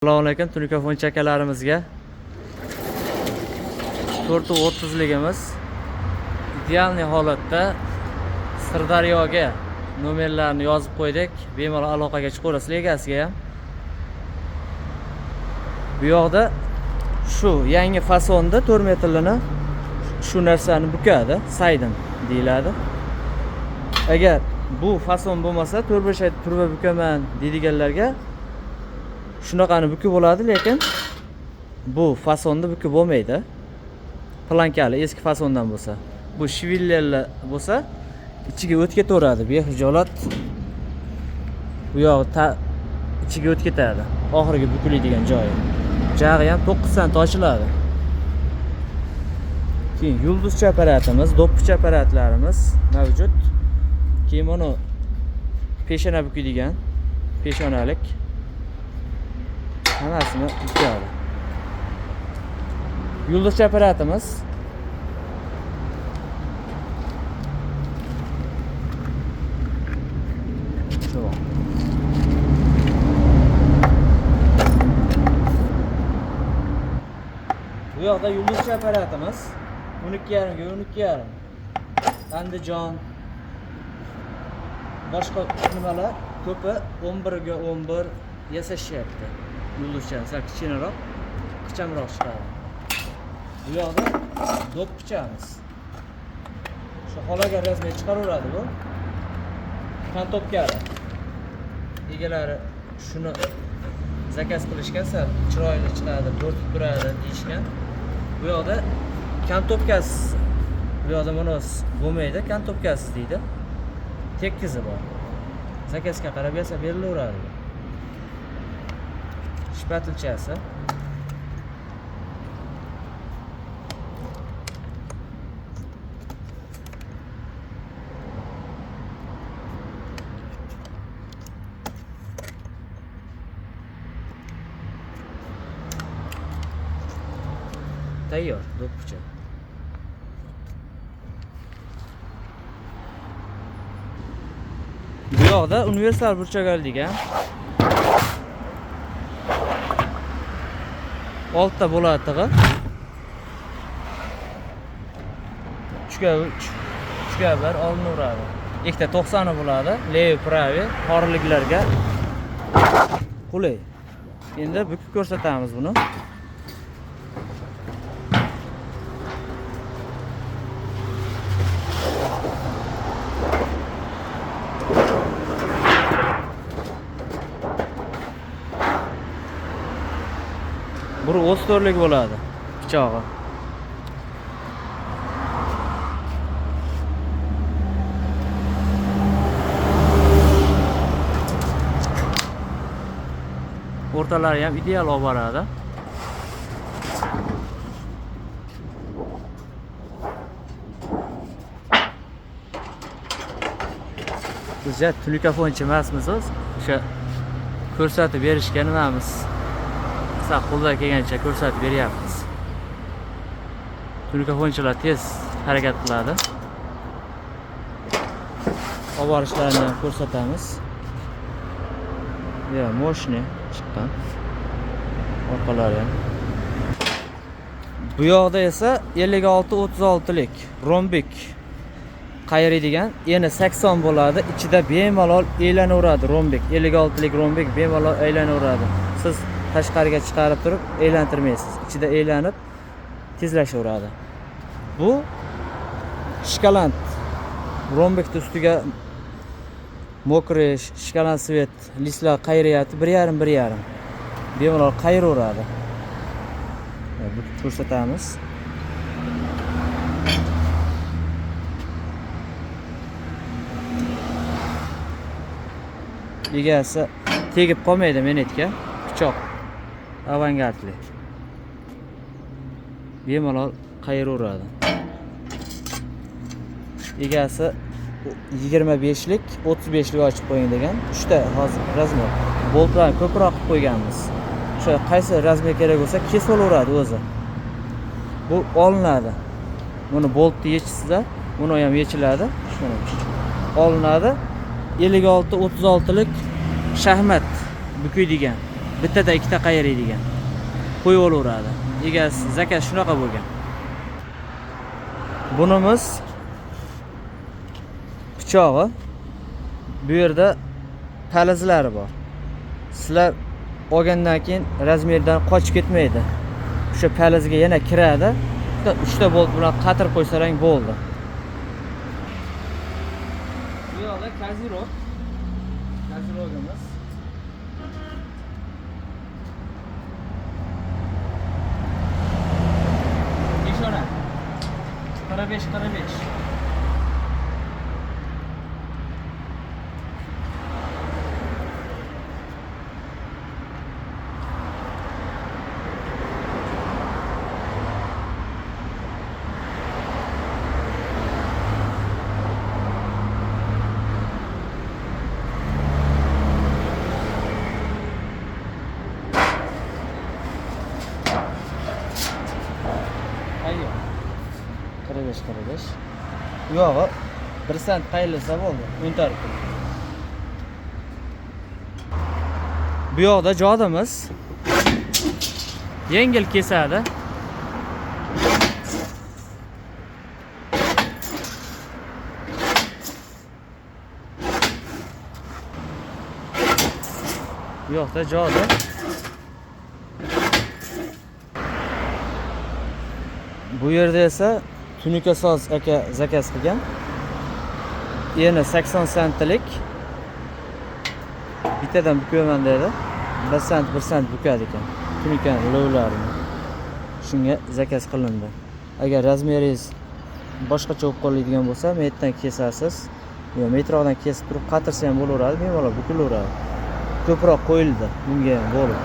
Assalomu alaykum tunikafonchi akalarimizga. 430ligimiz idealniy holatda Sirdaryoga nomerlarni yozib qo'ydik. Bemalol aloqaga chiqaverasizlar egasiga ham. Bu yoqda shu yangi fasonda 4 metrlini shu narsani bukadi, saydim deyiladi. Agar bu fason bo'lmasa 4-5 turba bukaman deydiganlarga shunaqani bukib bo'ladi, lekin bu fasonda bukib bo'lmaydi. Plankali eski fasondan bo'lsa. Bu shvillerlar bo'lsa ichiga o't ketaveradi, behijolat bu yog'i ichiga o't ketadi. Oxirgi bukiladigan joyi. Jag'i ham 9 sant ochiladi. Keyin yulduzcha apparatimiz, do'ppicha apparatlarimiz mavjud. Keyin buni peshona bukiydigan peshonalik hammasini bukadi. Yulduzcha apparatimiz shu. Bu yoqda yulduzcha apparatimiz 12,5 ga 12,5. Andijon boshqa nimalar ko'pi 11 ga 11 yasashyapti. Yulduzcha sal kichkinaroq, ixchamroq chiqadi. Bu yoqda do'ppichamiz. Shu xolaga razmer chiqaraveradi bu. Kantopkali. Egalari shuni zakaz qilishgan, sal chiroyli chiqadi, bo'rtib turadi deyishgan. Bu yoqda kantopkasiz, bu yoqda monos bo'lmaydi, kantopkasiz deydi. Tekkizi bor. Zakazga qarab yasab berilaveradi bu. Shpatilchasi. Tayyor do'ppicha. Bu yoqda universal burchak degan. 6 ta bo'ladi tig'i. 3 ga 3, 3 ga 1 olinaveradi. Ikkita 90 bo'ladi. Levi pravi xorliklarga qulay. Endi bukib ko'rsatamiz buni. Bir 34lik bo'ladi pichog'i. O'rtalari ham ideal olib boradi. Biz ja tunikafonchi emasmiz o'zi. O'sha ko'rsatib berishga nimamiz. Qisqa qo'ldan kelgancha ko'rsatib beryapmiz. Tunikafonchilar tez harakat qiladi. Olib borishlarini ham ko'rsatamiz. Ya, мощный chiqqan. Orqalari ham. Bu yoqda esa 56-36lik rombik qayiradigan eni 80 bo'ladi. Ichida bemalol aylanaveradi rombik. 56lik rombik bemalol aylanaveradi. Siz tashqariga chiqarib turib aylantirmaysiz. Ichida aylanib tezlashaveradi. Bu shkalant rombikni ustiga mokriy shkalant svet listlar qayryapti. 1,5 1,5. Bemalol qayiraveradi. Bu ko'rsatamiz. Egasi tegib qolmaydi menetga. Pichoq avangardli. Bemalol qayiraveradi. Egasi 25lik, 35lik ochib qo'ying degan. 3 ta hozir razmer. Boltlarni ko'proq qilib qo'yganmiz. O'sha qaysi razmer kerak bo'lsa kesib olaveradi o'zi. Bu olinadi. Buni boltni yechsizlar, buni ham yechiladi. Shuni olinadi. 56-36lik shaxmat bukiydigan. Bittada ikkita qayiradigan. Qo'yib olaveradi. Egasi zakaz shunaqa bo'lgan. Bunimiz pichog'i. Bu yerda palizlari bor. Sizlar olgandan keyin razmerdan qochib ketmaydi. O'sha palizga yana kiradi. Bitta 3 ta bolt bilan qatirib qo'ysalaring bo'ldi. Bu yoqda козырёк. Козырёк imiz. Peshona. 45 45. Tayyor. 45 45. U yog'i 1 sent qayrilsa bo'ldi, o'ntarib turib. Bu yoqda jodimiz yengil kesadi. Bu yoqda joda. Bu yerda esa tunukasoz aka zakaz qilgan. Eni 80 santlik bittadan bukaman dedi. 1 sant 1 sant bukadi ekan. Tunukani lovlarini. Shunga zakaz qilindi. Agar razmeringiz boshqacha bo'lib qoladigan bo'lsa, metdan kesasiz. Yo, metrodan kesib turib qatirsa ham bo'laveradi, bemalol bukilaveradi. Ko'proq qo'yildi bunga ham bo'lib.